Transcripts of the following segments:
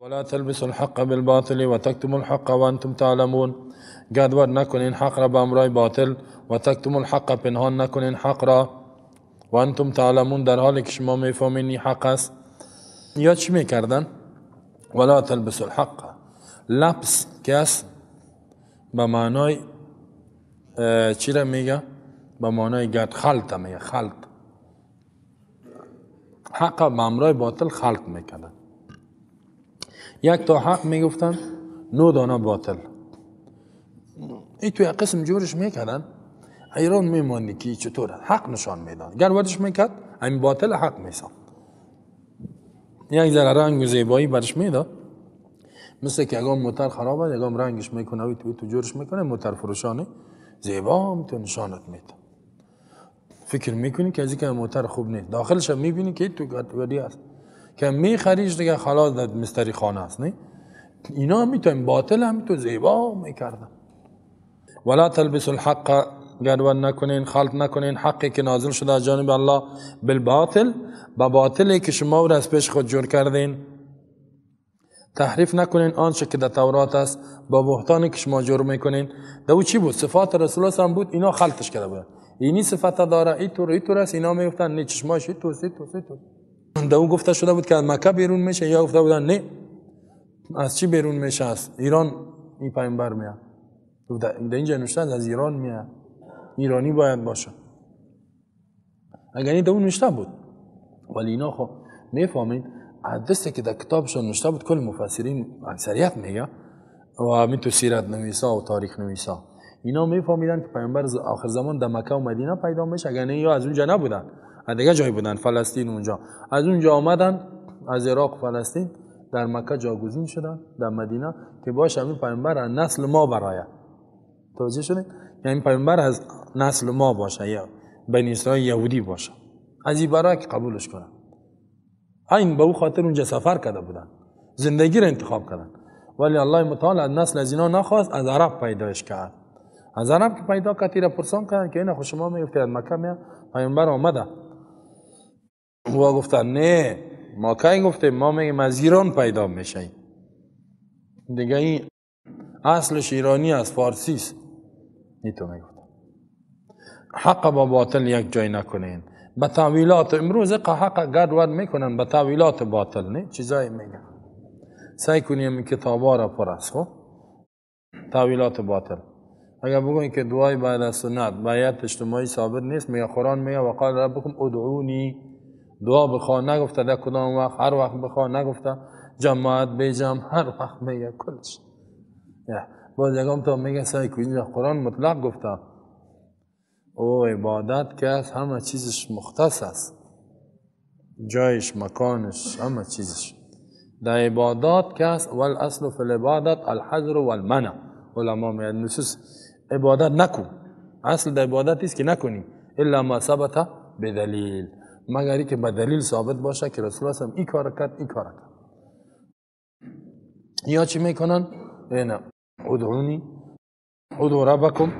ولا تلبسوا الحق بالباطل وتكتموا الحق وانتم تعلمون. گدور نکنین حق را به امرای باطل، و تکتموا الحق پنهان نکنین حق را، و انتم تعلمون در حالی که شما میفهمین این حق است. یا چی میکردن؟ ولا تلبسوا الحق، لبس که است به معنای چی را میگه؟ به معنای گرد خلط میگه، خلط. حق به امرای باطل خلط میکردن. یک تا حق میگفتن، 9 دانه باطل. این توی قسم جورش میکردن، حیران میماندی که چطور حق نشان میداد. گر ورش میکرد همین باطل حق میساخت، یک ذره رنگ و زیبایی برش میداد. مثل که اگه موتر خرابه یکم رنگش میکنه و تو جورش میکنه، موتر فروشانه زیبا هم تو نشانت میده. فکر میکنی که از اینکه موتر خوب نیست، داخلش هم میبینی که تو گدودی است که میخریش دیگه، خلاص در مستری خانه است. نه اینا میتونن باطل هم تو زیبا میکردن. ولا تلبسوا الحق، گدود نکنین، خلط نکنین حقی که نازل شده از جانب الله بالباطل، با باطلی که شما را از پیش خود جور کردین. تحریف نکنین آنچه که در تورات است با بهتانی که شما جور میکنین. در او چی بود؟ صفات رسول الله هم بود، اینا خلطش کرده بودن. اینی صفت داره، اینطور اینطور است، اینا میگفتن نه چشماش اینطور اینطور اینطور. در او گفته شده بود که از مکه بیرون میشه، یا گفته بودن نه از چی بیرون میشه؟ از ایران این پیامبر میاد. در اینجا نوشته از ایران میاد، ایرانی باید باشه. اگر این در اون نوشته بود، ولی اینا خب میفهمین از دستی که در کتابشون نوشته بود، کل مفسرین اکثریت میگه و همین تو سیرت نویسا و تاریخ نویسا، اینا میفهمیدن که پیامبر آخر زمان در مکه و مدینه پیدا میشه. اگر نه یا از اونجا نبودن، از دیگه جای بودن، فلسطین اونجا، از اونجا آمدن، از عراق فلسطین در مکه جاگزین شدن، در مدینه که باشه همین پیامبر از نسل ما برایه. توجه شدین؟ یعنی پیامبر از نسل ما باشه یا بنی اسرائیل یهودی باشه، از این برای که قبولش کنن. این به او خاطر اونجا سفر کرده بودن، زندگی را انتخاب کردن. ولی الله متعال از نسل از اینا نخواست، از عرب پیدایش کرد. از عرب که پیدا کرد، تیره پرسان کردن که اینا خود شما میگفتی از مکه میاد پیامبر آمده. و گفتن نه ما کی گفتیم، ما میگیم از ایران پیدا میشه. دیگه این اصلش ایرانی است، فارسی است. این تو میگفتن حق با باطل یک جای نکنین. به تاویلات امروز حق گدود میکنن، به تاویلات باطل نه چیزایی میگن. سعی کنیم این کتابا را پر است خب تاویلات باطل. اگر بگوین که دعای بعد از سنت بیعت اجتماعی ثابت نیست، میگه قرآن میگه وقال ربکم ادعونی، دعا بخوا نگفته در کدام وقت، هر وقت بخوا نگفته، جماعت بجم هر وقت میگه کلش. باز یکم تا میگه سعی کنیم قرآن مطلق گفته، او عبادت که است همه چیزش مختص است، جایش مکانش همه چیزش در عبادات که است. والاصل فی العبادت الحظر والمنع، علما میگن نصوص عبادت نکن، اصل در عبادت است که نکنی الا ما ثبت بدلیل، مگر که به دلیل ثابت باشه که رسول الله این کار کرد این کار کرد. یا چی میکنن؟ اینا ادعونی ادعو ربکم،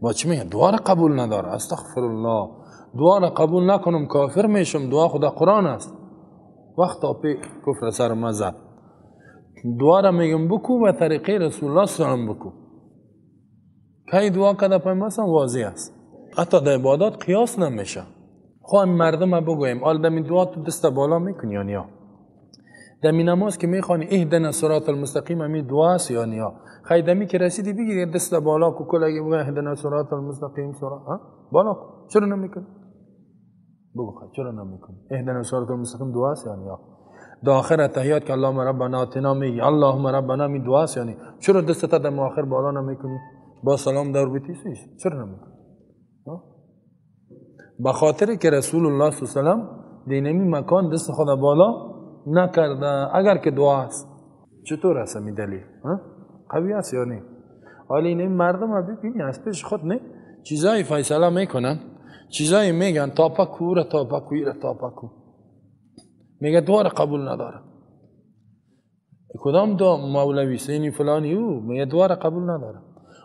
با چی میگن؟ دعا را قبول نداره، استغفر الله، دعا را قبول نکنم کافر میشم، دعا خدا قرآن است. وقتا پی کفر سر ما زد، دعا را میگم بکو و طریقه رسول الله صلی الله علیه و بکو. کی دعا کرده پیامبر واضح است، حتی در عبادات قیاس نمیشه. خب مردم بگویم آل دمی دعا تو دست بالا میکنی یا نیا؟ دمی نماز که میخوانی اهدنا صراط المستقیم امی دعا است یا نیا؟ خی دمی که رسیدی بگیری دست بالا کو، کل اگه بگه اهدنا صراط المستقیم صراط بالا کو، چرا نمیکنی؟ بگو خی چرا نمیکنی؟ اهدنا صراط المستقیم دعا است یا نیا؟ در آخر تحیات که اللهم ربنا آتنا میگی اللهم ربنا می دعا است یا نی؟ چرا دست تا دم آخر بالا نمیکنی؟ با سلام در بیتی چرا نمیکنی؟ به خاطر که رسول الله صلی الله علیه و سلم دینمی مکان دست خود بالا نکرده، اگر که دعا است. چطور است می دلیل؟ قوی است یا نه؟ حالا این مردم ها ببینی از پیش خود نه چیزای فیصله میکنن، چیزایی میگن تا پکو را تا پکو را تا پکو، میگه دعا را قبول نداره. کدام دعا؟ مولوی سینی فلانی او میگه دعا را قبول نداره.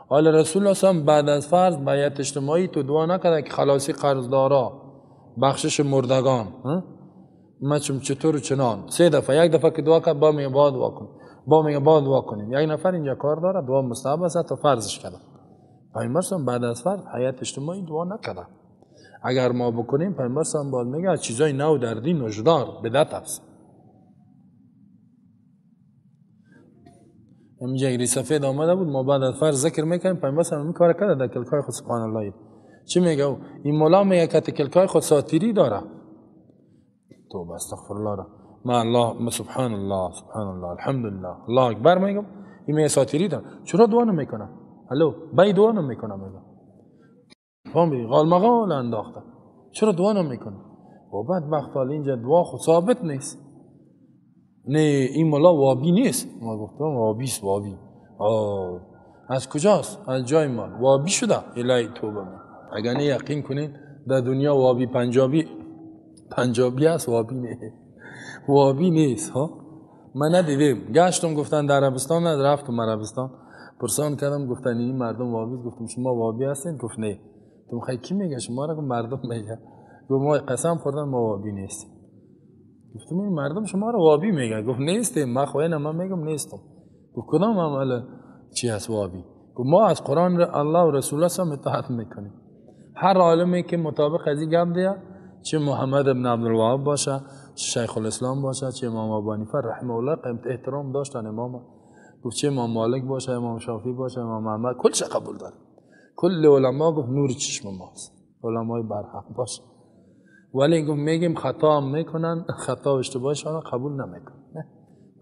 حالا رسول الله صلی بعد از فرض بیعت اجتماعی تو دعا نکرده که خلاصی قرضدارا، بخشش مردگان، ما چطور چنان سه دفعه، یک دفعه که دعا کرد با میگه با دعا کن، با میگه با دعا کنیم. یک نفر اینجا کار داره، دعا مستحب است تا فرضش کرده. پیامبر بعد از فرض حیات اجتماعی دعا نکرده. اگر ما بکنیم پیامبر باید میگه چیزای نو در دین وجدار بدعت است. اینجا یک سفید آمده بود، ما بعد از فرض ذکر میکنیم، پیامبر این کار کرده در کلکای خود. سبحان الله، چی میگه؟ این مولا میگه که کلکای خود ساتیری داره. توبه استغفر الله را. ما الله سبحان الله سبحان الله الحمدلله الله اکبر میگم، این میگه ساتیری داره. چرا دعا نمیکنه؟ الو بای دعا نمیکنه. میگه فهمیدی؟ غال مغال انداخته. چرا دعا نمیکنه؟ و بعد وقت حال اینجا دعا خود ثابت نیست. نه این مولا وابی نیست. ما گفتم وابی است، وابی. از کجاست؟ از جای ما وابی شده. الهی توبه. اگر نه یقین کنین در دنیا وابی پنجابی پنجابی است، وابی نه، وابی نیست. ها من ندیدم، گشتم گفتن در عربستان، رفتم عربستان پرسان کردم، گفتن این مردم وابی است. گفتم شما وابی هستین؟ گفت نه. گفتم خیلی کی میگه شما را؟ گفت مردم میگه. گفت ما قسم خوردن ما وابی نیستیم. گفتم این مردم شما را وابی میگه. گفت نیستیم، ما خو من میگم نیستم. گفت کدام عمل چی هست وابی؟ گفت ما از قرآن الله و رسول الله اطاعت میکنیم. هر عالمی که مطابق از این گپ دیه، چه محمد ابن عبدالوهاب باشه، چه شیخ الاسلام باشه، چه امام ابو حنیفه رحمه الله قیمت احترام داشتن امام. گفت چه امام مالک باشه، امام شافعی باشه، امام احمد، کلش قبول داره. کل علما گفت نور چشم ماست، علمای برحق باشه. ولی گفت میگیم خطا هم میکنن، خطا و اشتباهشان قبول نمیکنن.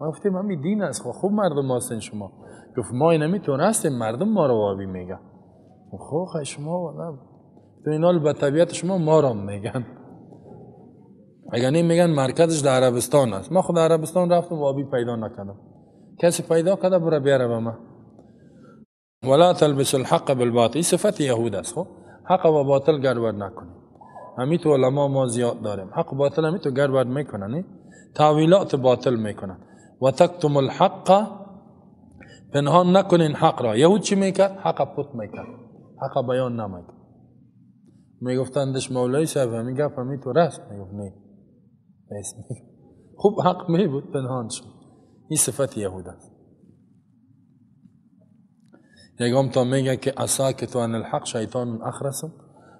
ما گفتیم همین دین است، خوب مردم هستین شما. گفت ما نمیتون هستیم، مردم ما رو وابی میگن. خب شما تو اینا به طبیعت شما ما را میگن. اگر نه میگن مرکزش در عربستان است. ما خود عربستان رفتم وابی پیدا نکردم. کسی پیدا کرده برو بیاره به ما. ولا تلبس الحق بالباطل، این صفت یهود است. خب حق و باطل گڑبڑ نکنیم. همین تو علما ما زیاد داریم، حق و باطل همین تو گڑبڑ میکنن، تاویلات باطل میکنن. و تکتم الحق، پنهان نکنین حق را. یهود چی میکرد؟ حق پت میکرد، حق بیان نمیکرد. میگفتندش مولای صاحب همین گپ همین تو راست. میگفت نه نیست. خوب حق می بود پنهان شد. این صفت یهود است. یکم تا میگه که اساکت عن الحق شیطان اخرس،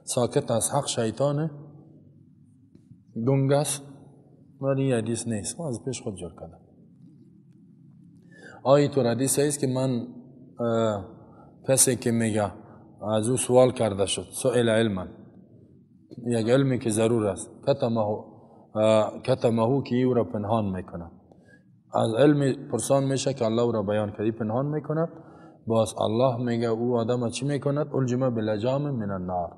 ساکت از حق شیطان گنگ است. ولی حدیث نیست، ما از پیش خود جور کردم. آیه تو حدیث است که من کسی که میگه از او سوال کرده شد، سئل علما، یک علمی که ضرور است، کتمه که او را پنهان میکند. از علم پرسان میشه که الله او را بیان کرد، پنهان میکند. باز الله میگه او آدم چی میکند؟ الجمه بلجام من النار،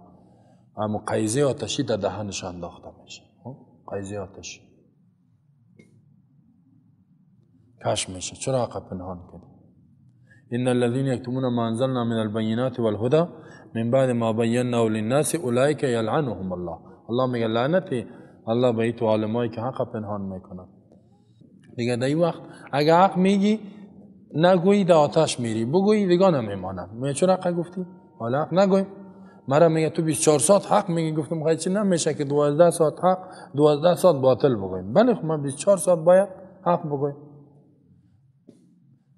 اما قیزه آتشی در دهنش انداخته میشه. قیزه آتشی کش میشه. چرا حق پنهان کردی؟ ان الذين يكتمون ما انزلنا من البينات والهدى من بعد ما بيناه للناس اولئك يلعنهم الله. الله میگه لعنتی الله به تو عالمایی که حق پنهان میکنن. دیگه در این وقت اگه حق میگی نگویی در آتش میری، بگویی دیگه نمیمانم. میگه چرا حق گفتی؟ حالا حق نگویم. مرا میگه تو 24 ساعت حق میگی. گفتم خیلی چی نمیشه که 12 ساعت حق 12 ساعت باطل بگویم. بله خب من 24 ساعت باید حق بگویم.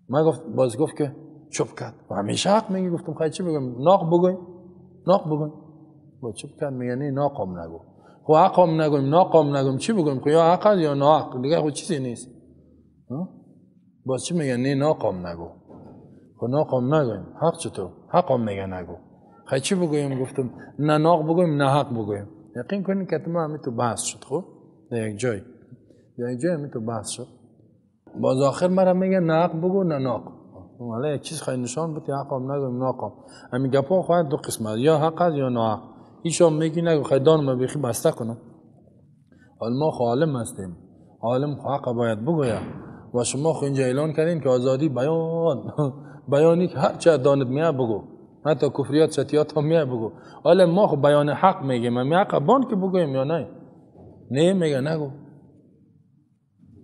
ما گفت باز گفت که چوب کرد و همیشه حق میگی. گفتم خیلی چی بگم؟ ناق بگویم، ناق بگویم. با چوب کرد میگه نه ناقم نگو. خب حقم نگویم ناقم نگویم چی بگویم؟ خب یا حق یا ناحق دیگه، خب چیزی نیست. باز چی میگه؟ نه ناقم نگو. خب ناقم نگویم حق چطور؟ حقم میگه نگو. خیلی چی بگویم؟ گفتم نه ناق بگویم نه حق بگویم. یقین کنین که ما همین تو بحث شد. خب در یک جای، در یک جای همین تو بحث شد. باز آخر مرا میگه نه حق بگو نه ناق. حالا یک چیز خیلی نشان بده، حقم نگویم ناقم. همین گپا خواهد دو قسمت، یا حق است یا ناحق. ایشون میگی نگو خیلی دانم بیخی بسته کنم. حالا ما خو عالم هستیم، عالم خو حق باید بگوید. و شما خو اینجا اعلان کردین که آزادی بیان، بیانی که هر چه دانت میاد بگو، حتی کفریات شتیات هم میاد بگو. حالا ما خو بیان حق میگیم، می حق بان که بگویم یا نه؟ نه میگه نگو.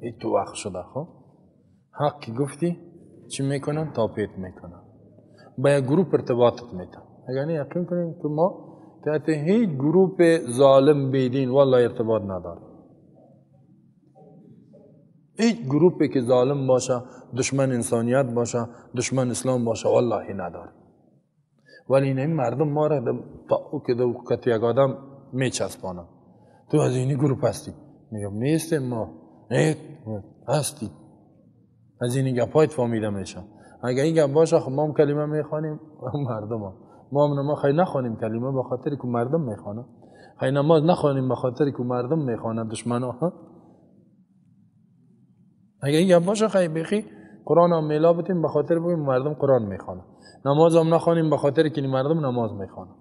این تو وقت شده. خب حق که گفتی چی میکنن؟ تاپیت میکنن، با یک گروپ ارتباطت میتن. اگر نه یقین کنیم که ما تحت هیچ گروپ ظالم بیدین والله ارتباط نداره. هیچ گروپی که ظالم باشه، دشمن انسانیت باشه، دشمن اسلام باشه، والله نداره. ولی این مردم ما را تا که دو کتی یک آدم میچسبانه، تو از اینی گروپ هستی. میگم نیستیم ما. نه هستی. از اینی گپایت فهمیده میشه. اگه این گپ باشه خب ما هم کلمه میخوانیم، مردم هم. ما هم نماز خیلی نخوانیم کلمه به خاطر که مردم میخوانه، خیلی نماز نخوانیم به خاطر که مردم میخوانه، دشمنا. اگه این گپ باشه خیلی بیخی قرآن هم میلا بتیم به خاطر بگیم مردم قرآن میخوانه، نماز هم نخوانیم به خاطر که مردم نماز میخوانه.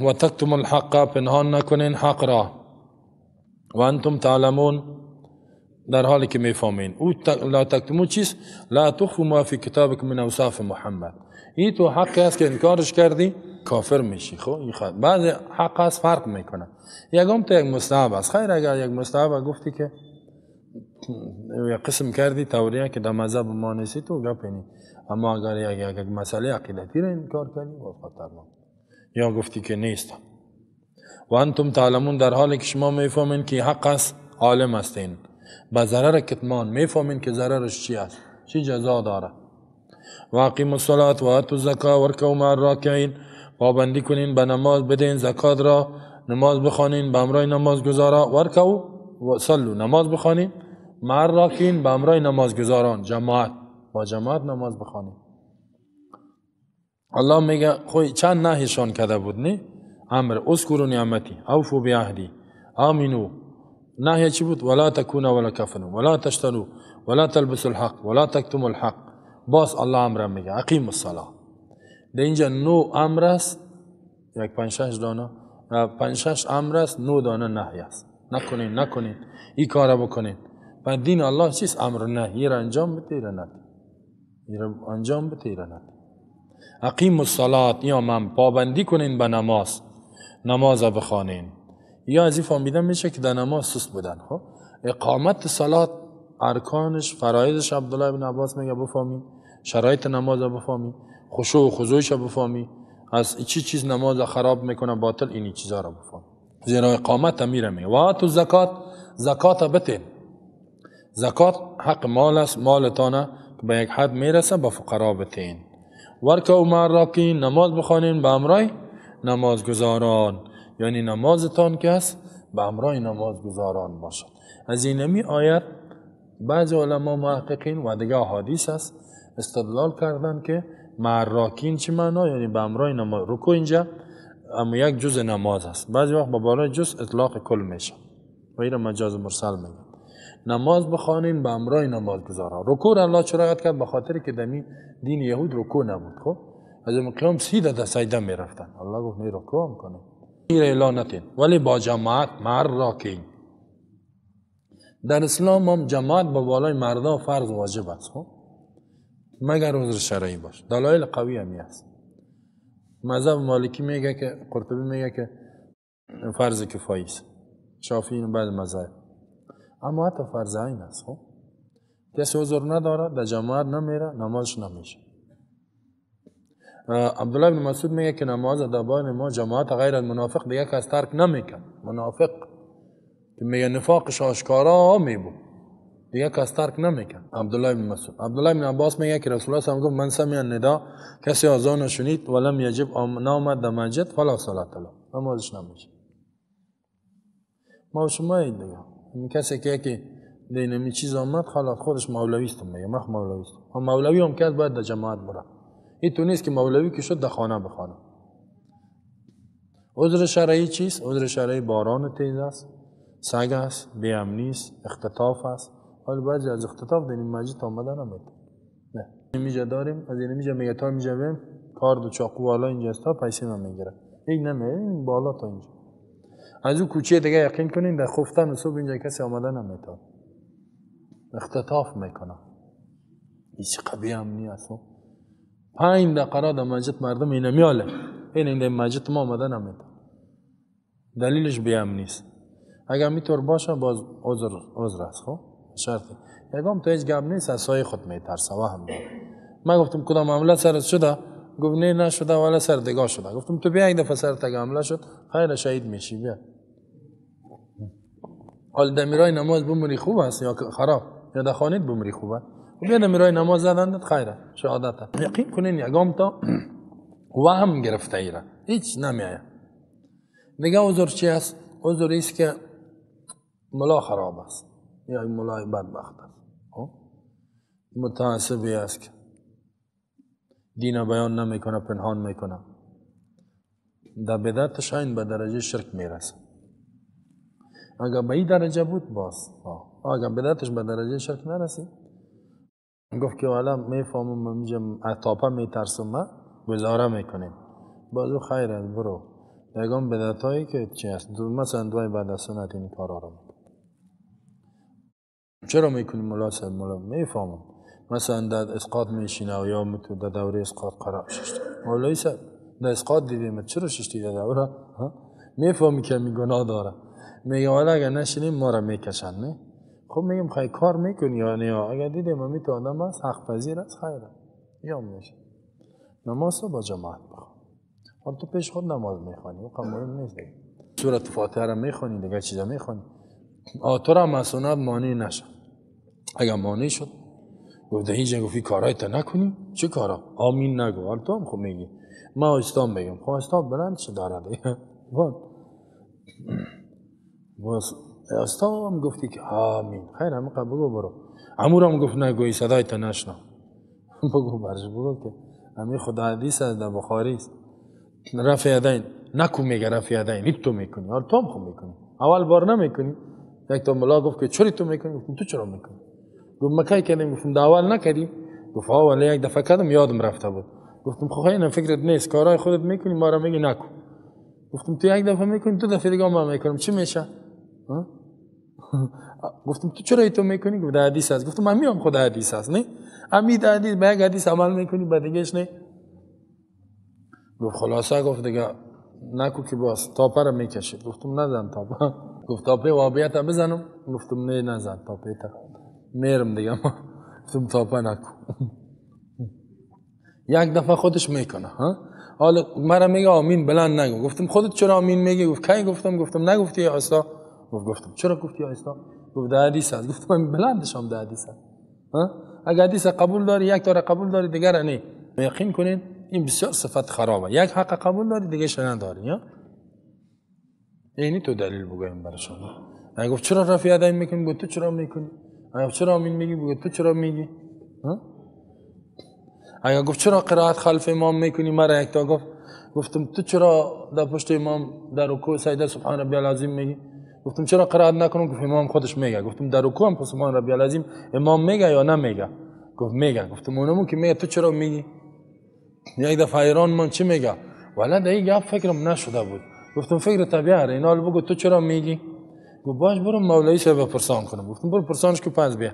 و تکتم الحق، پنهان نکنین حق را، و انتم تعلمون، در حالی که میفهمین. او لا تکتمو چیست؟ لا تخفوا ما فی کتابک من اوصاف محمد. این تو حقی است که انکارش کردی کافر میشی. خب این خود بعضی حق است فرق میکنه. یکم تو یک مستحب است. خیر اگر یک مستحب گفتی که یک قسم کردی توریه که در مذهب ما نیستی تو گپ نی، اما اگر یک مسئله عقیدتی را انکار کردی باز خطرناک، یا گفتی که نیست. و انتم تعلمون، در حالی که شما میفهمین که حق است، عالم هستین، با ضرر کتمان میفهمین که ضررش چی است، چی جزا داره. و اقیموا الصلاة و آتوا الزکاة وارکعوا مع الراکعین، پابندی کنین به نماز، بدین زکات را، نماز بخوانین به همراه نمازگزارا. وارکعوا و صلوا، نماز بخوانین مع الراکعین، به همراه نمازگزاران، جماعت، با جماعت نماز بخوانین. الله میگه خوی چند نهیشان کرده بود نه؟ امر اذکروا نعمتی، اوفوا بعهدی، آمنو. نهی چی بود؟ ولا تکونوا ولا کفنوا ولا تشتروا ولا تلبسوا الحق ولا تکتموا الحق. باز الله امر میگه اقیموا الصلاه. در اینجا نو امر است، یک پنج شش دانه، پنج شش امر است، نو دانه نهی است. نکنین نکنین، این کار بکنین. و دین الله چیست؟ امر نهی را انجام بده را نده، را انجام بده را نده. اقیموا الصلاه، یا من پابندی کنین به نماز، نماز بخوانین. یا از این فهمیده میشه که در نماز سست بودن. خب اقامت صلات، ارکانش، فرایضش، عبدالله بن عباس میگه بفهمی، شرایط نماز بفهمی، خشوع و خضوعش بفهمی، از چی چیز نماز خراب میکنه باطل، اینی چیزا رو بفهمی. زیرا اقامت میره میگه. و آتوا الزکات، زکات بتین. زکات حق مال است، مالتانه که به یک حد میرسه به فقرا بتین. ورکعوا مع الراکعین، نماز بخوانین به همراه نمازگزاران، یعنی نمازتان که است به همراه نمازگزاران باشد. از اینمی آیت بعض علما محققین و دیگه احادیث است استدلال کردن که مع الراکعین چی معنا؟ یعنی به همراه نماز. رکوع اینجا اما یک جزء نماز است، بعضی وقت با بالای جزء اطلاق کل میشه و این مجاز مرسل میگه. نماز بخوانین به همراه نمازگزاران. رکوع الله چرا یاد کرد؟ به خاطر که دمی دین یهود رکوع نبود. خب از این قیام 30 دقیقه سجده میرفتن، الله گفت نه رکوع هم کنه، این اعلان نتین، ولی با جماعت مع الراکعین. در اسلام هم جماعت با بالای مردا فرض واجب است، خب مگر عذر شرعی باشه. دلایل قوی هم هست. مذهب مالکی میگه که، قرطبی میگه که فرض کفایی است، شافعی بعض مذاهب، اما حتی فرض عین است. خب کسی عذر نداره در جماعت نمیره، نمازش نمیشه. عبدالله بن مسعود میگه که نماز در بین ما جماعت غیر از منافق دیگه کس ترک نمیکن. منافق که میگه نفاقش آشکارا میبود دیگه کس ترک نمیکن. عبدالله بن مسعود. عبدالله بن عباس میگه که رسول الله صلی الله علیه و گفت من سمع النداء، کسی اذان شنید ولم یجب نامد در مسجد فلا صلاة له، نمازش نمیشه. ما شما دیگه این کسی که یکی دینمی چیز آمد خلاص خودش مولوی است، میگه من مولوی است. مولوی هم که باید در جماعت بره. این تو نیست که مولوی که شد در خانه بخوانه. عذر شرعی چیست؟ عذر شرعی باران تیز است، سگ است، بی‌امنی است، اختطاف است. حالا بعضی از اختطاف در این مسجد آمده نمیده. نه اینجا داریم، از اینجا میگه تا اینجا بیم کارد و چاقو والا اینجا است تا پیسه ما میگیره. یک نمیه بالا تا اینجا. از اون کوچه دیگه یقین کنین در خفتن و صبح اینجا کسی آمده نمیتونه. اختطاف میکنه. هیچ قبیه امنی است. 5 دقیقه در مسجد مردم اینه میاله. این در مسجد ما آمده نمیتونه. دلیلش بی‌امنی است. اگر میتور باشه باز عذر است. خب شرطی یکم تو هیچ گپ نیست، از سایه خود میترسه و هم داره. من گفتم کدام حمله سرت شده؟ گفت نه نشده ولی سر دگاه شده. گفتم تو بیا یک دفعه سر تگ حمله شد خیر شهید میشی، بیا. حالا دمیرای نماز بمری خوب است یا خراب؟ یا در خانه بمری خوبه؟ خب یا دمیرای نماز زدن خیره، شهادت. یقین کنین یگام تا وهم گرفته ایره، هیچ نمیایه. دیگه عذر چی است؟ عذر است که ملا خراب است یا ملای بدبخت است، متعصبی است که دین بیان نمیکنه، پنهان میکنه، در بدعتش این به درجه شرک میرسه. اگر به این درجه بود باز، اگر بدعتش به درجه شرک نرسید، گفت که والا میفهمم میجم عطاپه میترسم، ما گزاره میکنیم، بازو خیر است برو. یگان بدعت هایی که چی است، مثلا دوای بعد از سنت این کارا رو میکنیم. چرا میکنیم ملا صاحب؟ ملا میفهمم مثلا در اسقاط میشینه و یا در دوره اسقاط قرار ششتی، مولای صاحب در اسقاط دیدیم چرا ششتی در دوره؟ میفهمی که می گناه داره، میگه والا اگر نشینیم ما را میکشن. نه خب میگم خیلی کار میکنی یا نه؟ اگر دیدیم امی تو آدم است حق پذیر است، خیره یا میشه نماز رو با جماعت بخوان. حالا تو پیش خود نماز میخوانی، او مهم نیست دیگه. سورت فاتحه را میخوانی دیگه چیزا میخوانی، تو را مسنت مانع نشه. اگر مانع شد گفت هیچ گفتی کارای تا نکنی، چه کارا؟ آمین نگو. حالا تو هم خب میگی ما استام بگم، خب استام بلند چه داره دیگه. باز استام هم گفتی که آمین، خیر همه قبل بگو برو. عمورم گفت نگوی صدای تا نشنو. بگو برش، بگو که همین خدا حدیث است در بخاری است، رفع یدین نکو، میگه رفع یدین هیچ تو میکنی. حالا تو هم خب میکنی، اول بار نمیکنی. یک تا ملا گفت که چرا تو میکنی؟ گفتم تو چرا میکنی؟ گفت مکی کردیم. گفتم در اول نکردی؟ گفت اول یک دفعه کردم یادم رفته بود. گفتم خب اینم فکرت نیست، کارهای خودت میکنی ما را میگی نکو. گفتم تو یک دفعه میکنی، دو دفعه دیگه ما میکنم، چی میشه؟ گفتم تو چرا تو میکنی؟ گفت حدیث است. گفتم من میام خود حدیث است، نه امید حدیث به یک حدیث عمل میکنی به دیگهش نه. گفت خلاصه گفت دیگه نکو که باز تاپه را میکشید. گفتم نزن تاپه. گفت تاپه وابیت بزنم؟ گفتم نه نزن تاپه تا میرم دیگه ما. گفتم تاپه نکو. یک دفعه خودش میکنه. ها حالا مرا میگه آمین بلند نگو. گفتم خودت چرا آمین میگی؟ گفت کی گفتم؟ گفتم نگفتی یا استا؟ گفت گفتم. چرا گفتی یا استا؟ گفت در حدیث است. گفتم بلندش هم در حدیث است. ها اگه حدیث قبول داری یک تا قبول داری دیگر نه. یقین کنین این بسیار صفت خرابه. یک حق قبول داری دیگه نداری. یا اینی تو دلیل بگویم برای شما. اگه گفت چرا رفع یدین میکنی؟ گفت تو چرا میکنی؟ اگه چرا آمین میگی؟ گفت تو چرا میگی؟ ها اگه گفت چرا قرائت خلف امام میکنی؟ مرا یک تا گفت. گفتم تو چرا در پشت امام در رکوع سجده سبحان ربی العظیم میگی؟ گفتم چرا قرائت نکنم؟ گفت امام خودش میگه. گفتم در رکوع هم سبحان ربی العظیم امام میگه یا نمیگه؟ گفت میگه. گفتم اونمو که میگه تو چرا میگی؟ یک دفعه حیران من چی میگه؟ والا در این گپ فکرم نشده بود. گفتم فکر طبیعه اینا بگو تو چرا میگی؟ گفت باش برو مولوی صاحب پرسان کنم. گفتم برو پرسانش که پس بیا.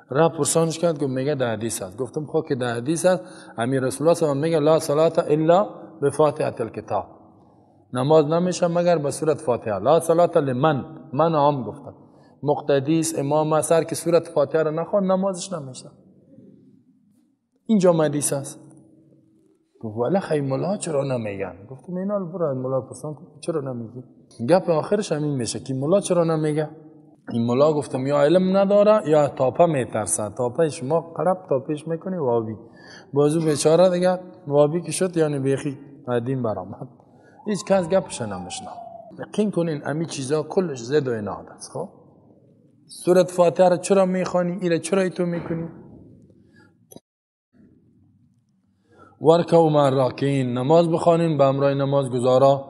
را پرسانش کرد، گفت میگه در حدیث است. گفتم خب که در حدیث است، امیر رسول الله صلی الله علیه و میگه لا صلاة الا بفاتحه الکتاب، نماز نمیشه مگر به سورت فاتحه. لا صلاة لمن، من عام گفتم مقتدی است، امام سر که سورت فاتحه را نخوان نمازش نمیشه. اینجا حدیث است. گفت والا خی ملا چرا نمیگن؟ گفتم اینا برو از ملا پرسان کن چرا نمیگی؟ گپ آخرش همین میشه که ملا چرا نمیگه؟ این ملا گفتم یا علم نداره یا تاپه میترسه. تاپه شما قرب تاپش میکنی وابی بازو بیچاره دیگه وابی که شد یعنی بیخی دین برآمد. هیچ کس گپش نمیشنه. یقین کنین امی چیزا کلش زد و عناد است. خب سورت فاتحه را چرا میخوانی؟ ایره چرا تو میکنی؟ ورکعوا مع الراکعین، نماز بخوانین به همراه نماز گزارا.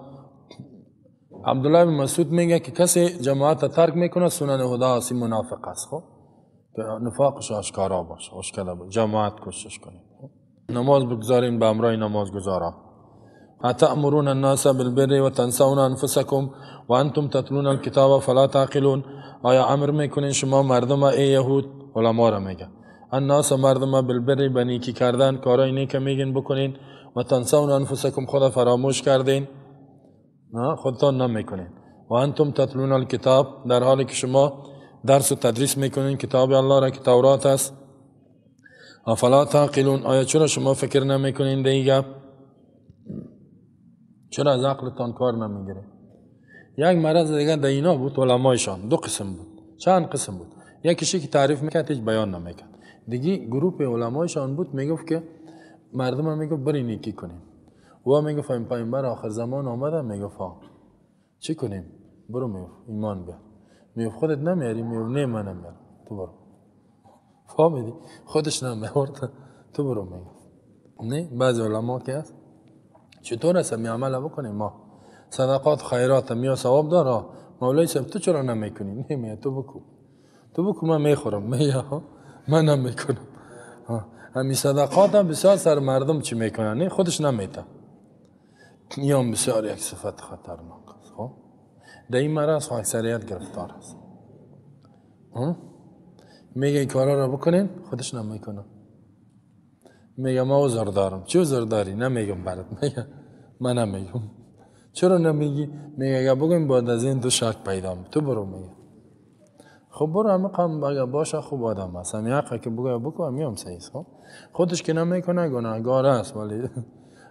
عبدالله بن مسعود میگه که کسی جماعت ترک میکنه سنن هدا است، منافق است. خب که نفاقش آشکارا باشه، آشکارا باشه، جماعت کوشش کنیم. نماز بگذارین به همراه نماز گزارا. اتأمرون الناس بالبر وتنسون انفسکم وانتم تتلون الکتاب فلا تعقلون. آیا امر میکنین شما مردم ای یهود؟ علما را میگه الناس مردم بالبر، به نیکی کردن، کارای نیک میگین بکنین، و تنسون انفسکم، خدا فراموش کردین، خودتان نمیکنین. و انتم تتلون الکتاب، در حالی که شما درس و تدریس میکنین کتاب الله را که تورات است. افلا تعقلون، آیا چرا شما فکر نمیکنین در این گپ؟ چرا از عقلتان کار نمیگیره؟ یک مرض دیگه در اینا بود، علمایشان دو قسم بود، چند قسم بود. یکیشی که تعریف میکرد هیچ بیان نمیکرد. دیگه گروپ علمایشان بود میگفت که مردم هم میگفت بری نیکی کنیم. و میگفت این پیامبر آخر زمان آمده، میگفت ها چی کنیم؟ برو، میگفت ایمان بیار. میگفت خودت نمیاری؟ میگفت نه من نمیارم، تو برو. فهمیدی؟ خودش نمیارد، تو برو. میگفت نه. بعضی علما که هست چطور است می عمل بکنیم ما صدقات خیرات میا ثواب داره، مولوی صاحب تو چرا نمیکنی؟ نه می تو بکو، تو بکو من میخورم، می من نمیکنم. همین صدقات هم بسیار سر مردم چی میکنن، نه خودش نمیته. این بسیار یک صفت خطرناک است. خب در این مرض اکثریت گرفتار است. میگه این کارا رو بکنین، خودش نمیکنه. میگه ما عذر دارم. چی عذر داری؟ نمیگم برات. میگه من نمیگم. چرا نمیگی؟ میگه اگه بگم بعد از این دو شک پیدا می، تو برو. میگه خب برو، همه قم اگه باشه خوب آدم است، همین حقه که بگه بکن، میام صحیح. خب خودش که نمیکنه گناهگار است، ولی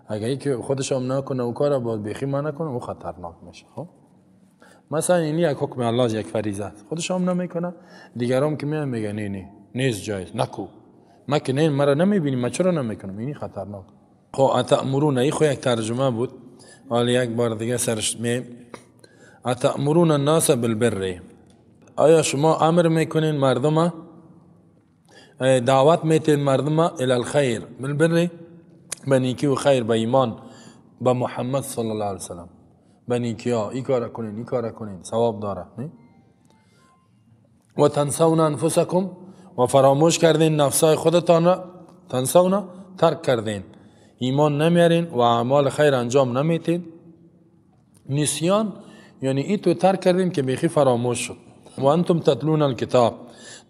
اگه یکی خودش هم نکنه و کار باز بیخی من نکنه، او خطرناک میشه. خب مثلا این یک حکم الله، یک فریضه است، خودش هم نمیکنه، دیگرام که میان میگه نه نه نیست جایز نکو، ما که نه مرا نمیبینی، ما چرا نمیکنم؟ اینی خطرناک. خب اتأمرون، این خو یک ترجمه بود، حالا یک بار دیگه سرش می اتأمرون الناس بالبر، آیا شما امر میکنین مردم، دعوت میتین مردم الی الخیر، بالبر به نیکی و خیر، به ایمان به محمد صلی الله علیه وسلم، به نیکی ها، این کار کنین این کار کنین ثواب داره. نه؟ و تنسون انفسکم، و فراموش کردین نفسای خودتان را، تنسون ترک کردین، ایمان نمیارین و اعمال خیر انجام نمیتین. نسیان یعنی ای تو ترک کردین که بیخی فراموش شد. و انتم تتلون الکتاب،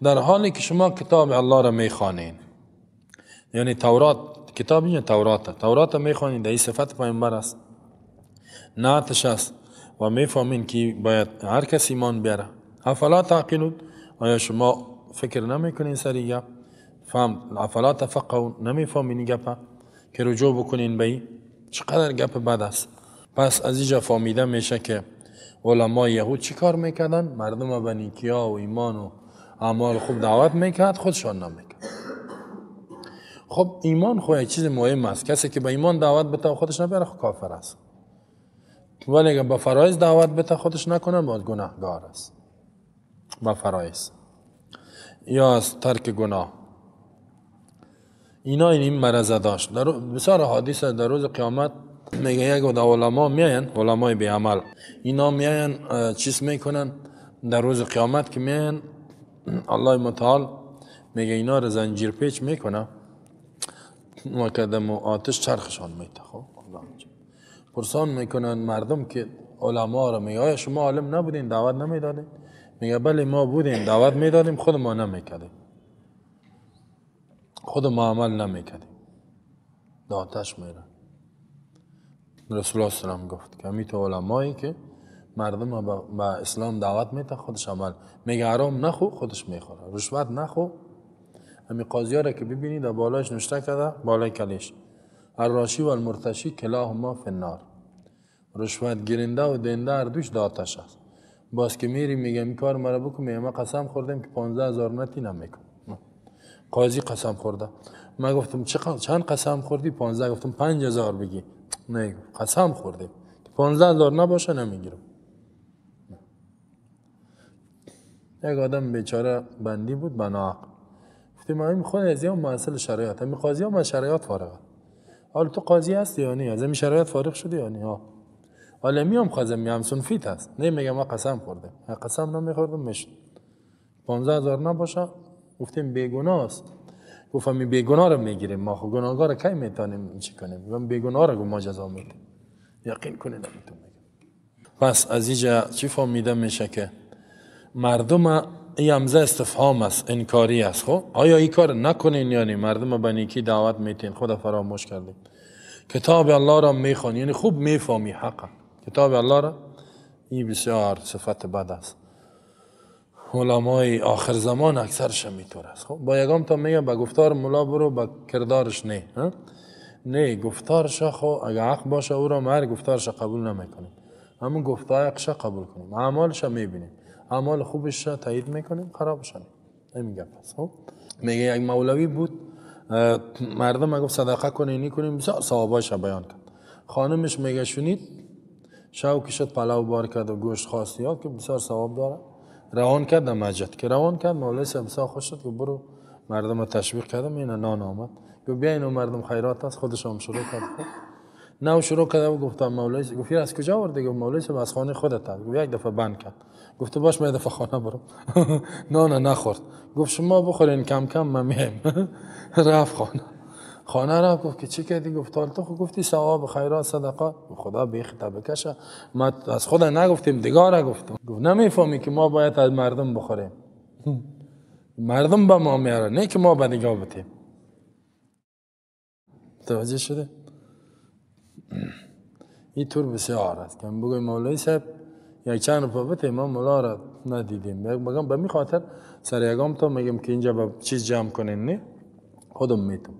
در حالی که شما کتاب الله را میخوانین، یعنی تورات، کتاب اینجا تورات، تورات میخوانین، در این صفت پیامبر است، نعتش است و میفهمین که باید هر کس ایمان بیاره. افلا تعقلون، آیا شما فکر نمیکنین سر گپ؟ فهم افلا تفقهون، نمیفهمین گپ که رجوع بکنین به این چقدر گپ بد است. پس از اینجا فهمیده میشه که علمای یهود چی کار میکردن؟ مردم به نیکیا و ایمان و اعمال خوب دعوت میکرد، خودشان نمیکرد. خب ایمان خو یک چیز مهم است، کسی که به ایمان دعوت بده خودش نبره خب کافر است، ولی اگر به فرایض دعوت بده خودش نکنه باز گناهگار است. به فرایض یا از ترک گناه، اینا این مرض داشت. در بسیار حدیث در روز قیامت میگه یک عده علما میاین، علمای بی عمل، اینا میاین چیز میکنن در روز قیامت که میاین الله متعال میگه اینا رو زنجیر پیچ میکنه و کدم آتش چرخشان میته. خب پرسان میکنن مردم که علما رو، میگه آیا شما عالم نبودین دعوت نمیدادین؟ میگه بله ما بودیم دعوت میدادیم، خود ما نمیکردیم، خود ما عمل نمیکردیم، در آتش میره. رسول الله صلی الله علیه و گفت که همی تو علمایی که مردم به اسلام دعوت میده خودش عمل، میگه حرام نخو خودش میخوره، رشوت نخو. همی قاضی ها را که ببینید در بالایش نشته کرده، بالای کلیش الراشی و المرتشی کلاهما فی النار، رشوت گیرنده و دینده هر دوش در آتش است. باز که میری میگه این کار مرا بکن، میگه ما قسم خوردیم که 15,000 نتی نمیکن. قاضی قسم خورده. من گفتم چند قسم خوردی؟ 15. گفتم 5,000 بگی. نه قسم خوردیم 15,000 نباشه نمیگیرم. یک آدم بیچاره بندی بود بناحق. گفتیم این خود از این مسئله شریعت، همین قاضی هم از شریعت فارغه. حالا تو قاضی هستی یا نه؟ از این شریعت فارغ شدی یا نه؟ ها. حالا میام خازم میام صنفیت هست. نه میگم ما قسم خوردم. قسم نمیخوردم میشد. 15,000 نباشه. گفتیم بیگناه است. گفتم این بیگناه رو میگیریم ما، خب گناهگار کی میتونیم چی کنیم؟ گفتم بیگناه رو ما جزا میدیم. یقین کنید نمیتونم. پس از اینجا چی فهمیده میشه که مردم این همزه استفهام است، انکاری است. خب آیا این کار نکنین یعنی مردم به نیکی دعوت میتین، خدا فراموش کردیم. کتاب الله را میخوان، یعنی خوب میفهمی حقا کتاب الله را. این بسیار صفت بد است. علمای آخر زمان اکثرش میطور است. خب با یگام تا میگه به گفتار ملا برو، به کردارش نه. نه گفتارش خو اگه حق باشه او را هر گفتارش قبول نمیکنیم. همون گفته های حقش قبول کنیم، اعمالش میبینیم، اعمال خوبش تایید میکنیم، خرابش نه. همین گپ است. خب میگه یک مولوی بود، مردم گفت صدقه کنین کنیم، بسیار ثواباش بیان کرد. خانمش میگه شنید شو که شد پلو بار کرد و گوشت خواست یاد که بسیار ثواب داره، روان کرد در مسجد. که روان کرد مولوی صاحب بسیار خوش شد که برو مردم تشویق کردم، اینا نان آمد، گفت بیا اینو مردم خیرات است. خودش هم شروع کرد، نو شروع کرد و گفتم مولوی، گفت از کجا آوردی؟ گفت مولوی صاحب از خانه خودت است. گفت یک دفعه بند کرد، گفت باش من دفعه خانه برم. نان نخورد، گفت شما بخورین کم کم من میایم. رفت خانه، خانه رفت گفت که چی کردی؟ گفت تو خو گفتی ثواب خیرات صدقات. خدا بیخ تا بکشه، ما از خدا نگفتیم دیگه گفتم. گفت نمیفهمی که ما باید از مردم بخوریم، مردم به ما میاره، نه که ما به دیگه بتیم. متوجه شده؟ این طور بسیار است که بگوی مولوی صاحب یک چند روپا بته، ما مولا را ندیدیم. بگم به می خاطر سر یگام تا میگم که اینجا به چیز جمع کنین، نه خودم میتم.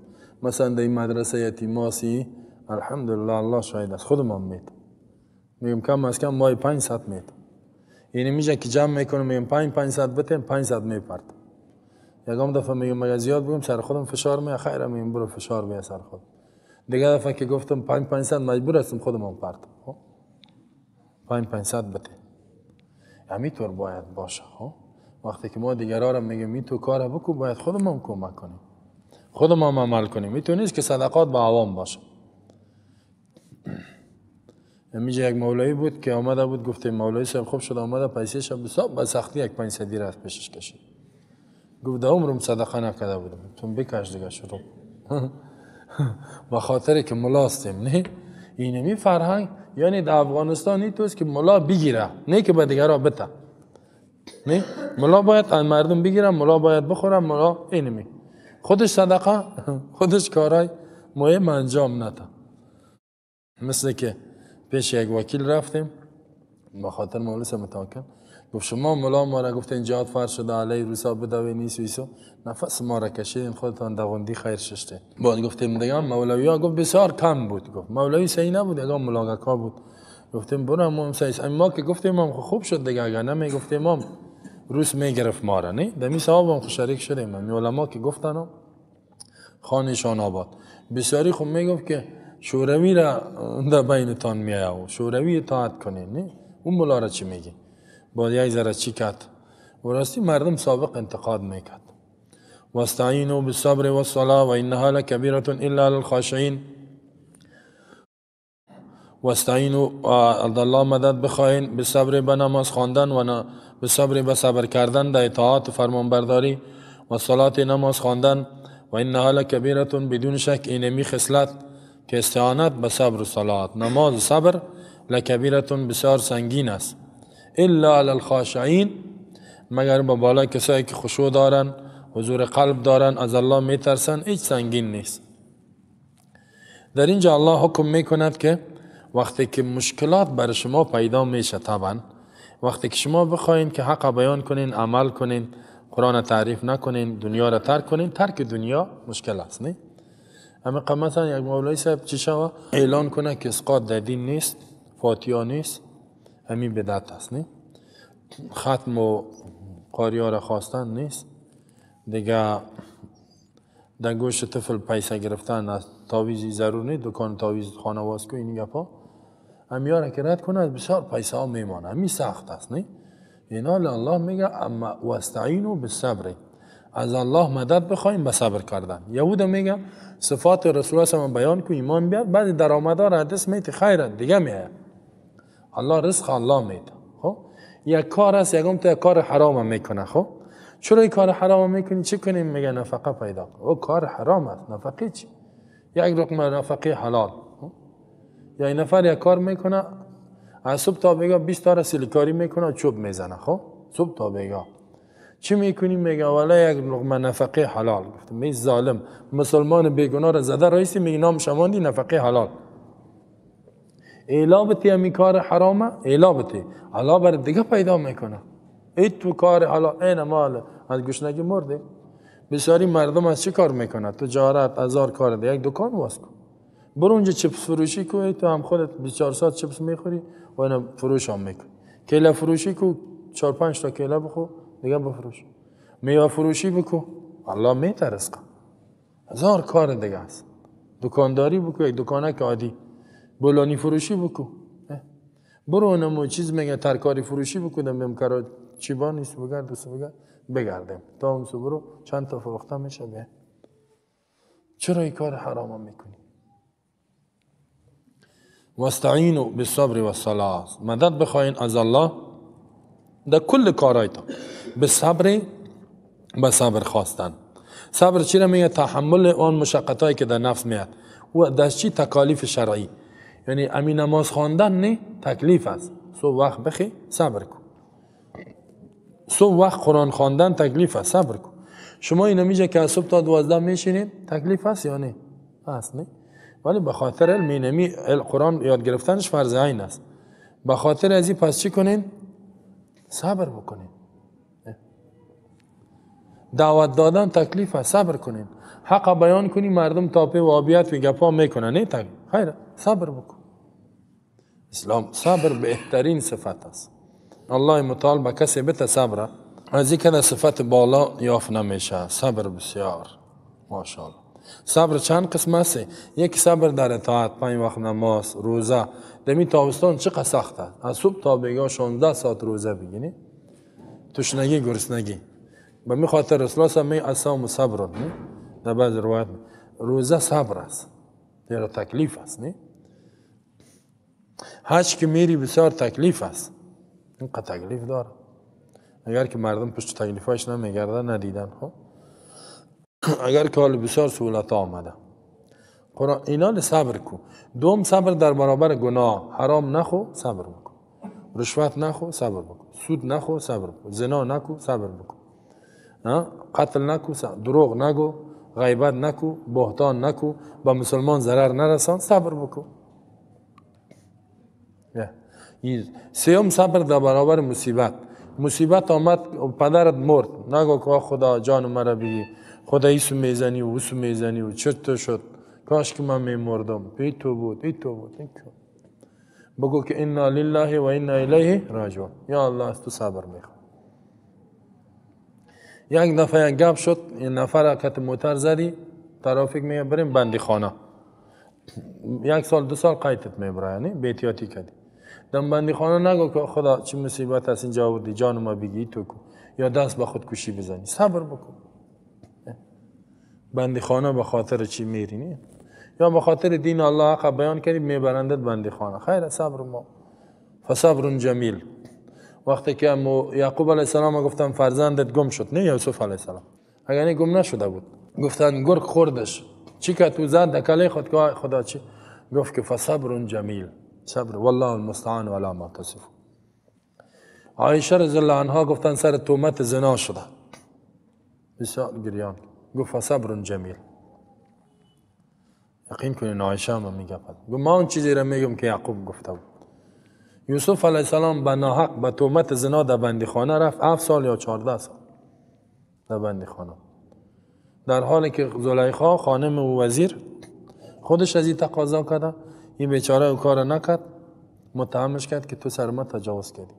مثلا در این مدرسه یتیماسی الحمدلله الله شاهد است، خودم هم میتم. میگم کم از کم مای 500 میتم. یعنی میشه که جمع میکنم میگم 500 بتیم، 500 میپرتم. یگام دفعه میگم مگه زیاد بگم سر خودم فشار می، خیره میگم برو فشار بیا سر خود. دیگه دفعه که گفتم 500 مجبور هستم خودم هم پرتم. خب 500 بته. همینطور باید باشه. خب وقتی که ما دیگران را میگیم این تو کار بکن، باید خودم هم کمک کنیم، خودم هم عمل کنیم. این تو نیست که صدقات با عوام باشه. میگه یک مولوی بود که آمده بود، گفتیم مولوی صاحب خوب شد آمده، پیسه شب به سختی یک 500 را از پیشش کشید. گفت در عمرم صدقه نکرده بودم، تو بکش دیگه شروع. به خاطر که ملاستیم نه اینمی فرهنگ، یعنی در افغانستان این توست که ملا بگیره نه که به دیگران بته. نه ملا باید از مردم بگیره، ملا باید بخوره، ملا اینمی خودش صدقه خودش کارای مهم انجام نده. مثل که پیش یک وکیل رفتیم به خاطر مولوی متوکل، گفت شما ملا ما را گفتین جهاد فرض شده علی روسا بدوی نیست ویسو، نفس ما را کشیدین خودتان دوندی خیر ششتین. بعد گفتیم دیگه مولوی ها، گفت بسیار کم بود. گفت مولوی صحیح نبود، یگان ملاگکا بود. گفتیم برو ما صحیح، ما که گفتیم هم خوب شد دیگه، اگر نمیگفتیم هم روس میگرفت ما را. نه دمی صاحب هم شریک شدیم. می علما که گفتن خانشان آباد. بسیاری خب میگفت که شوروی را در بینتان میایه و شوروی اطاعت کنین. نه اون ملا را چی میگه؟ باید یک ذره چی کرد؟ و راستی مردم سابق انتقاد میکرد. واستعینوا بالصبر والصلاة و انها لکبیرة الا علی الخاشعین. واستعینوا، الله مدد بخواین، بالصبر به نماز خواندن و بالصبر به صبر کردن در اطاعت و فرمانبرداری، و صلات نماز خواندن. و انها لکبیرة، بدون شک اینمی خصلت که استعانت به صبر و صلات، نماز و صبر، لکبیرة بسیار سنگین است. الا علی الخاشعین، مگر به بالای کسایی که خشوع دارن، حضور قلب دارن، از الله میترسن، هیچ سنگین نیست. در اینجا الله حکم میکند که وقتی که مشکلات بر شما پیدا میشه، طبعا وقتی که شما بخواین که حق بیان کنین، عمل کنین، قرآن تعریف نکنین، دنیا را ترک کنین، ترک دنیا مشکل است. نه اما مثلا یک مولوی صاحب چی شوه اعلان کنه که اسقاط در دین نیست، فاتحه نیست، همین بدعت است. نه ختم و قاری را خواستن نیست دیگه، در گوش طفل پیسه گرفتن از تعویذی ضرور نیست، دکان تعویذ خانه واز کو، این گپا همیا را که رد کنه از بسیار پیسه ها میمانه. همین سخت است. نه اینا الله میگه اما واستعینوا بالصبر، از الله مدد بخوایم به صبر کردن. یهود میگه صفات رسول الله بیان کو، ایمان بیار، بعد درآمدها را دست میتی، خیره دیگه میه الله رزق الله میده. خب یک کار است، یکم تو یک کار حرام میکنه. خب چرا این کار حرام میکنی؟ چی کنیم؟ میگه نفقه پیدا کن. او کار حرام است، نفقه چی؟ یک رقم نفقه حلال. یا این نفر یک کار میکنه از صبح تا بگاه 20 تا سیلکاری میکنه، چوب میزنه. خب صبح تا بگاه چی میکنی؟ میگه والا یک لقمه نفقه حلال. گفتم می ظالم، مسلمان بیگناه را زده رئیسی، میگه نام شماندی نفقه حلال. ایلا بتی همی کار حرامه، ایلا بتی الله بر دیگه پیدا میکنه. ای تو کار حلال، این مال از گشنگی مرده. بسیاری مردم از چی کار میکنه؟ تجارت، هزار کار ده، یک دکان واس کن، برو اونجا چپس فروشی کو، تو هم خودت 24 ساعت چپس میخوری، و اینا فروش هم میکن. کیله فروشی کو 4-5 تا کیله بخو دیگه بفروش. میوه فروشی بکو، الله میته رزق. هزار کار دیگه است. دکانداری بکو، یک دکانک عادی. بولانی فروشی بکو، برو نمو چیز میگه ترکاری فروشی بکو، دم کرا چی با نیست بگرد و بگرد بگردیم تا اون سو برو چند تا فروخته میشه. به چرا این کار حرام هم میکنی؟ واستعینوا بالصبر والصلاه، مدد بخواین از الله در کل کارایتان، به صبر، به صبر خواستن. صبر چی را میگه؟ تحمل آن مشقتایی که در نفس میاد و در چی؟ تکالیف شرعی. یعنی امی نماز خواندن نه تکلیف است، صبح وقت بخی صبر کن. صبح وقت قرآن خواندن تکلیف است، صبر کن. شما اینو میگه که از صبح تا 12 میشینید تکلیف است یا نه؟ هست نه؟ ولی به خاطر علم اینمی قرآن یاد گرفتنش فرض عین است. به خاطر از این پس چی کنین؟ صبر بکنین. دعوت دادن تکلیف است، صبر کنین. حق بیان کنی مردم تاپه و آبیت و گپا میکنن، نه تکلیف، خیر صبر بکن. اسلام صبر بهترین صفت است. الله متعال به کسی بته صبر، از این که صفت بالا یافت نمیشه. صبر بسیار ماشاءالله. صبر چند قسم است؟ یک صبر در اطاعت، 5 وقت نماز، روزه. دمی تابستان چقدر سخت است، از صبح تا بیگاه 16 ساعت روزه بگیری، تشنگی گرسنگی. به می خاطر رسول الله می اصام صبر، در بعض روایت روزه صبر است، دیگر تکلیف است. نه حج که میری بسیار تکلیف است، اینقدر تکلیف داره. اگر که مردم پشت تکلیفاش نمیگردن ندیدن. خب اگر که حال بسیار سهولت آمده، قرآن اینا صبر کو. دوم صبر در برابر گناه، حرام نخو صبر بکن، رشوت نخو صبر بکن، سود نخو صبر بکن، زنا نکو صبر بکن، قتل نکو، دروغ نگو، غیبت نکو، بهتان نکو، با مسلمان ضرر نرسان، صبر بکن. سوم صبر در برابر مصیبت. مصیبت آمد پدرت مرد، نگو که خدا جان مرا بگی، خدا ایسو میزنی و اوسو میزنی و چطور شد، کاش که من میمردم، ای تو بود ای تو بود ای تو. بگو که انا لله و انا الیه راجعون، یا الله از تو صبر میخوام. یک دفعه یک گپ شد، یه نفر کت موتر زدی، ترافیک میگه بریم بندی خانه، 1 سال 2 سال قیدت میبره، یعنی بی احتیاطی کردی. دم بندی خانه نگو که خدا چه مصیبت است اینجا آوردی، جان ما بگی تو کو، یا دست به خودکشی بزنی، صبر بکن. بندی خانه به خاطر چی میری؟ یا به خاطر دین الله حق بیان کردی میبرندت بندی خانه، خیر صبر ما. فصبر جمیل. وقتی که یعقوب علیه السلام گفتن فرزندت گم شد، نه یوسف علیه السلام، اگر نه گم نشده بود، گفتن گرگ خوردش، چی که تو زد دکله خود که خدا چی گفت که فصبر جمیل، صبر والله المستعان ولا ما تصف. عایشه رضی الله عنها گفتن سر تهمت زنا شده، بسیار گریان، گفت فصبر جمیل. یقین کنین عایشه هم میگه، گفت ما اون چیزی را میگم که یعقوب گفته بود. یوسف علیه السلام به ناحق به تهمت زنا در بندیخانه رفت، 7 سال یا 14 سال در بندیخانه، در حالی که زلیخا خانم و وزیر خودش از این تقاضا کرده، این بیچاره او کار نکرد، متهمش کرد که تو سر ما تجاوز کردی،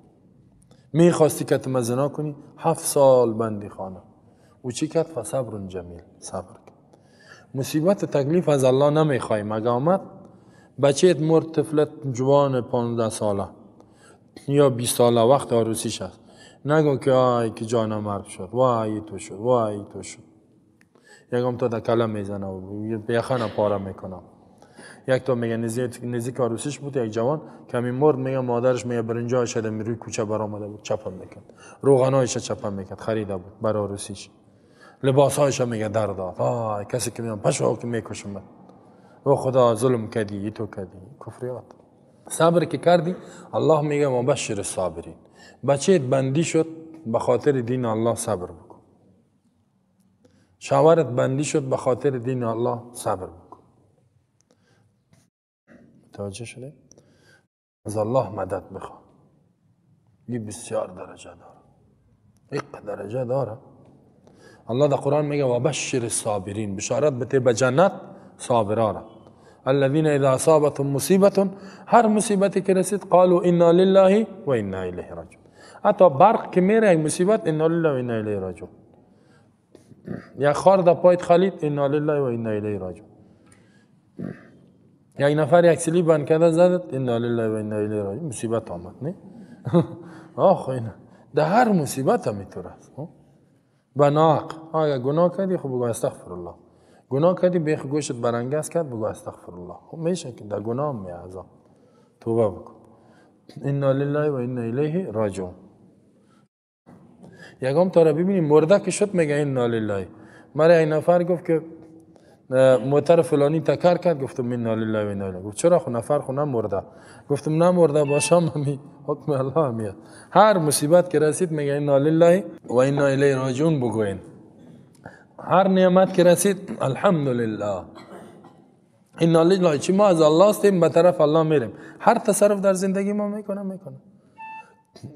میخواستی که تو زنا کنی، 7 سال بندیخانه. او چی کرد؟ فصبر جمیل، صبر کرد. مصیبت تکلیف از الله نمیخوایم. اگه آمد بچهت مرد، طفلت جوان 15 ساله یا 20 ساله وقت عروسیش است، نگو که آی که جانم مرد شد، وای تو شد، وای تو شد. یکم تا در کلم میزنه و یخنه پاره میکنه. یک تا میگه نزدیک عروسیش بود، یک جوان کمی مرد، میگه مادرش میگه برنجایش در روی کوچه برآمده بود، چپم میکرد، روغنایش چپم میکرد، خریده بود برای عروسیش، لباسهایش میگه در داد، آی کسی که میام پشو که میکشم، او خدا ظلم کردی، تو کردی، کفریات. صبر که کردی الله میگه مبشر الصابرین. بچهت بندی شد به خاطر دین الله صبر بکن، شوهرت بندی شد به خاطر دین الله صبر بکن. متوجه شده؟ از الله مدد بخواه. این بسیار درجه داره، یک درجه داره. الله در قرآن میگه و بشر الصابرین، بشارت بده به جنت صابرا را. الذين اذا اصابتهم مصیبت، هر مصیبتی که رسید قالوا انا لله و انا الیه راجعون. حتی برق که میره یک مصیبت، انا لله و انا الیه راجعون. یک خار در پایت خلید، انا لله و انا الیه راجعون. یک نفر یک سلی بند کرده زدت، انا لله و انا الیه راجعون. مصیبت آمد نه؟ آخ اینا در هر مصیبت هم اینطور است. بناق اگه گناه کردی خب بگو استغفر الله، گناه کردی بیخ گوشت برانگاز کرد بگو استغفر الله. خب میشه که در گناه می عذاب توبه بکن. انا لله و انا الیه راجعون. یکم تا را ببینی مرده که شد میگه انا لله. مرا این نفر گفت که موتر فلانی تکر کرد، گفتم انا لله و انا الیه. گفت چرا؟ خو نفر خو نمرده. گفتم نمرده باشم همی حکم الله میاد. هر مصیبت که رسید میگه انا لله و انا الیه راجعون بگوین. هر نعمت که رسید الحمدلله، انا لله. چی ما از الله هستیم، به طرف الله میریم. هر تصرف در زندگی ما میکنه.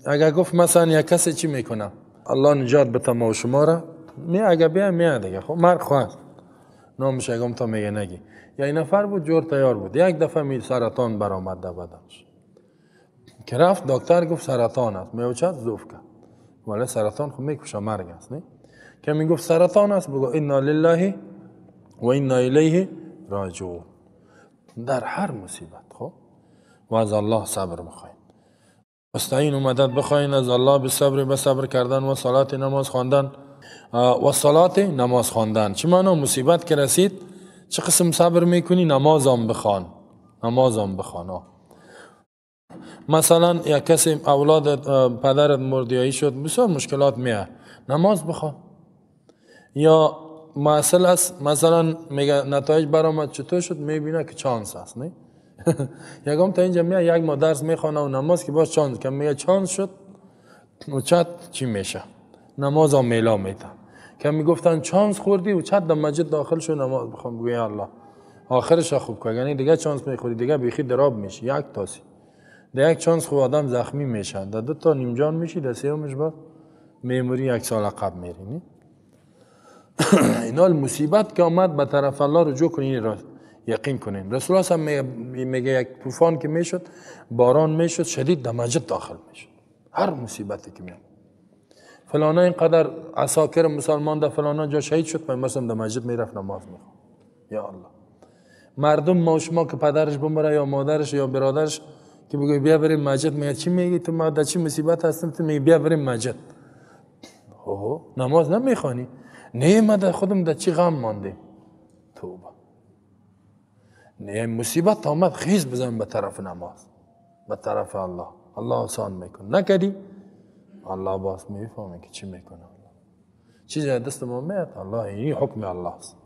اگر گفت مثلا یک کسی چی میکنه، الله نجات بده ما و شما را، می اگر بیا می دیگه خب مرگ خواست نامش اگم تا میگه نگی. یا این نفر بود جور تیار بود، یک دفعه می سرطان برآمد در بدنش که رفت دکتر گفت سرطان است، میوچد زوف کرد. ولی سرطان خب میکشه، مرگ است نه؟ که میگفت سرطان است بگو انا لله و انا الیه راجعون. در هر مصیبت خب و از الله صبر بخواین، استعین و مدد بخواین از الله به صبر، به صبر کردن و صلات نماز خواندن و صلات نماز خواندن. چه معنا مصیبت که رسید چه قسم صبر میکنی؟ نمازم بخوان، نمازم بخوان. مثلا یک کسی اولاد پدرت مردیایی شد، بسیار مشکلات میاد، نماز بخوان. یا مسئله است مثلا میگه نتایج برآمد چطور شد، میبینه که چانس است نه؟ یکم تا اینجا میاد یک ماه درس میخوانه و نماز که باز چانس که میگه چانس شد و چت چی میشه، نماز هم میلا میده. که میگفتن چانس خوردی و چت در مسجد داخل شو نماز بخوان، بگوی الله آخرش خوب کن، یعنی دیگه چانس میخوری دیگه بیخی دراب میشی. یک تاسی در یک چانس خوب آدم زخمی میشه، در دو تا نیم جان میشی، در سیومش بعد میموری یک سال عقب میری. اینا مصیبت که آمد به طرف الله رجوع کنین، را یقین کنین. رسول الله هم میگه یک طوفان که میشد، باران میشد شدید، در مسجد داخل میشد. هر مصیبتی که میاد، فلانا اینقدر عساکر مسلمان در فلانا جا شهید شد، پیامبر در مسجد میرفت نماز میخوند. یا الله مردم ما شما که پدرش بمره یا مادرش یا برادرش که بگوی بیا بریم مسجد، میگه چی میگی تو؟ ما در چی مصیبت هستم؟ تو میگی بیا بریم مسجد، اوه نماز نمیخوانی؟ نه ما در خودم در چی غم ماندیم. توبه. نه مصیبت آمد خیز بزن به طرف نماز، به طرف الله. الله آسان میکنه. نکردی الله باز میفهمه که چی میکنه. الله چیزی دست ما میاد، الله این حکم الله است.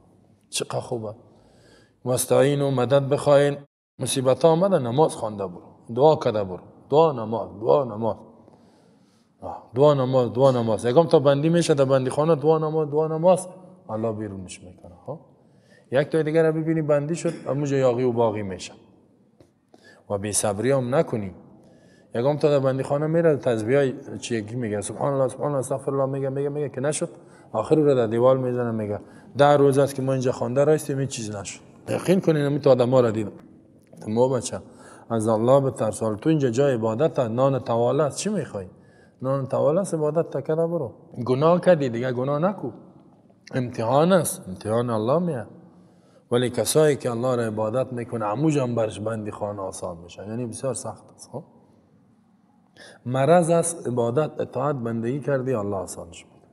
چقدر خوبه. مستعین و مدد بخواین. مصیبت آمده نماز خوانده برو، دعا کرده برو، دعا نماز، دعا نماز، دعا نماز، دعا نماز. یکم تا بندی میشه در بندی خانه دعا نماز، دعا نماز، الله بیرونش میکنه. ها یک تا دیگر رو ببینی بندی شد، اموجا یاغی و باغی میشه. و بی صبری هم نکنی. یکم تا در بندی خانه میره تسبیح چی میگه، سبحان الله سبحان الله استغفر الله میگه میگه میگه که نشد، آخر رو در دیوال میزنه میگه 10 روز است که ما اینجا خوانده راستیم این چیز نشد. یقین کنین همین تا آدم‌ها را دیدم. ما بچه از الله بترس. تو اینجا جای عبادت، نان تواله است، چی میخوای؟ نان تواله است، عبادت تکره برو. گناه کردی دیگه گناه نکو، امتحان است، امتحان الله میاد. ولی کسایی که الله را عبادت میکنه عموج هم برش بندی خانه آسان میشه، یعنی بسیار سخت است. مرض است، عبادت اطاعت بندگی کردی الله آسانش میکنه.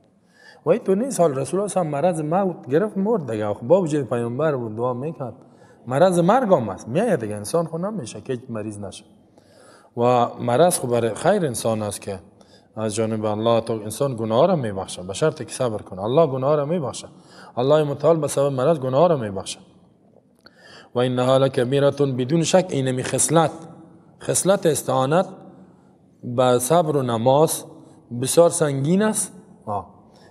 و این تو نیست. حال رسول الله مرض موت گرفت مرد دیگه، با وجود پیامبر بود دعا میکرد، مرض مرگ هم است میاد دیگه، انسان خو نمیشه که مریض نشه. و مرض خو برای خیر انسان است که از جانب الله تو انسان گناه را میبخشه، به شرط که صبر کنه. الله گناه را میبخشه، الله متعال به سبب مرض گناه را میبخشه. و انها لکبیره، بدون شک اینمی خصلت، خصلت استعانت به صبر و نماز بسیار سنگین است.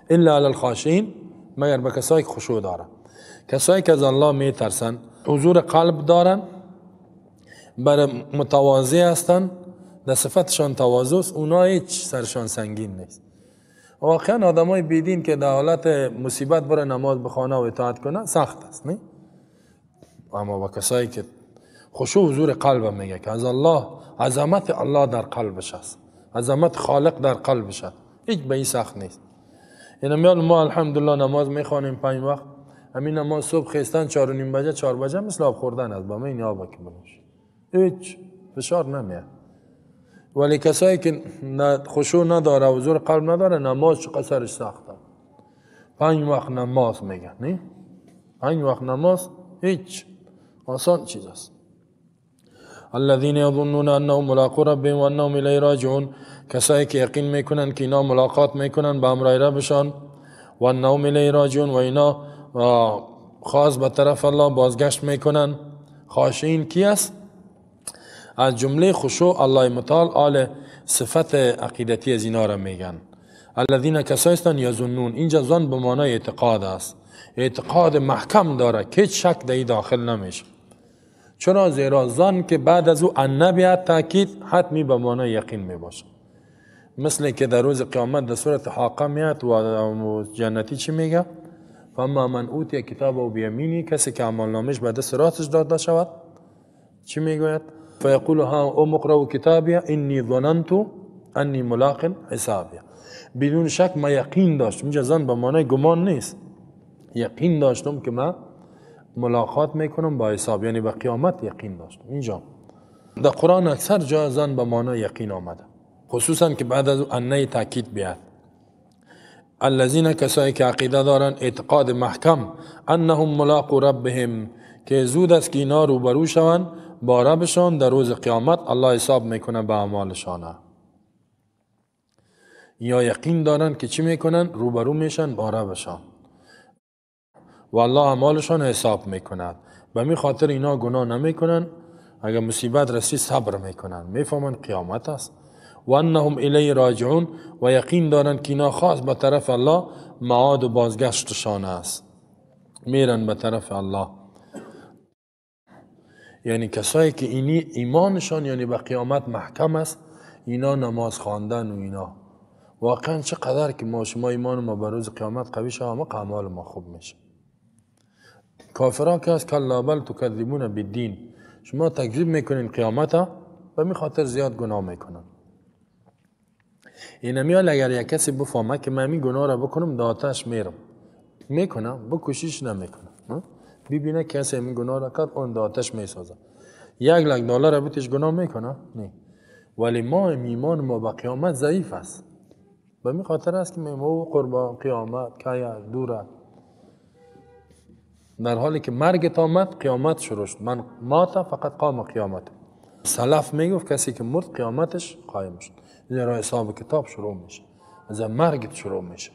الا علی الخاشعین، مگر به کسایی که خشوع دارن، کسایی که از الله میترسن، حضور قلب دارن، بر متواضع هستن، در صفتشان تواضع است، اونا هیچ سرشان سنگین نیست. واقعا آدمای بیدین که در حالت مصیبت بره نماز بخوانه و اطاعت کنه سخت است، نه؟ اما با کسایی که خشوع حضور قلب میگه که از الله، عظمت الله در قلبش است، عظمت خالق در قلبش است، هیچ به این سخت نیست. یعنی میال ما الحمدلله نماز میخوانیم 5 وقت، همین نماز صبح خیستن 4:30 بجه 4 بجه مثل آب خوردن است، با من این آب که بنوش هیچ فشار نمیاد. ولی کسایی که خشوع نداره، حضور قلب نداره، نماز چقدر سرش سخته. 5 وقت نماز میگه، نه 5 وقت نماز هیچ آسان چیز است. الذين يظنون انهم ملاقو ربهم وانهم الیه راجعون، کسایی که یقین میکنن که اینا ملاقات میکنن با امرای ربشان، و انهم الیه راجعون، و اینا خاص به طرف الله بازگشت میکنن. خاشعین کی است؟ از جمله خشوع الله متعال آل صفت عقیدتی از اینا را میگن. الذین کسایی هستند یظنون، اینجا ظن به معنای اعتقاد است، اعتقاد محکم داره که هیچ شک در داخل نمیشه. چرا؟ زیرا ظن که بعد از او ان بیاد تاکید حتمی به معنای یقین میباشه. مثل که در روز قیامت در صورت حاقه میاد و جنتی چی میگه؟ فاما من اوتی کتابه بیمینی، کسی که اعمال نامش به دست راستش داده شود چی میگوید؟ فیقول ها ام اقرأوا کتابی انی ظننت انی ملاق حسابی. بدون شک ما یقین داشتم، اینجا ظن به معنای گمان نیست، یقین داشتم که ما ملاقات میکنم با حساب، یعنی به قیامت یقین داشتم. اینجا در قرآن اکثر جا ظن به معنای یقین آمده، خصوصا که بعد از انه تاکید بیاد. الذین کسایی که عقیده دارن، اعتقاد محکم، انهم ملاقو ربهم، که زود است که اینا روبرو شوند با ربشان در روز قیامت، الله حساب میکنه به اعمالشان. یا یقین دارن که چی میکنن؟ روبرو میشن با ربشان و الله اعمالشان حساب میکند. به می خاطر اینا گناه نمیکنن، اگر مصیبت رسید صبر میکنن، میفهمن قیامت است. و انهم الیه راجعون، و یقین دارن که اینا خاص به طرف الله معاد و بازگشتشان است، میرن به طرف الله. یعنی کسایی که اینی ایمانشان یعنی به قیامت محکم است، اینا نماز خواندن و اینا واقعا چقدر که ما شما ایمان ما به روز قیامت قوی شد، همه اعمال ما خوب میشه. کافران که از کلا بل تکذبون بالدین، شما تکذیب میکنین قیامت، به می خاطر زیاد گناه میکنن. این میال اگر یک کسی بفهمه که من این گناه را بکنم در آتش میرم، میکنم، بکشیش نمیکنم، ببینه کسی این گناه را کرد اون در آتش میسازه، $100,000 بتش گناه میکنه نه. ولی ما ایمان ما به قیامت ضعیف است، به می خاطر است که ما قربان قیامت که دوره، در حالی که مرگ آمد قیامت شروع شد. من مات فقط قام قیامت. سلف میگفت کسی که مرد قیامتش قایم شد، زیرا حساب کتاب شروع میشه، از مرگت شروع میشه.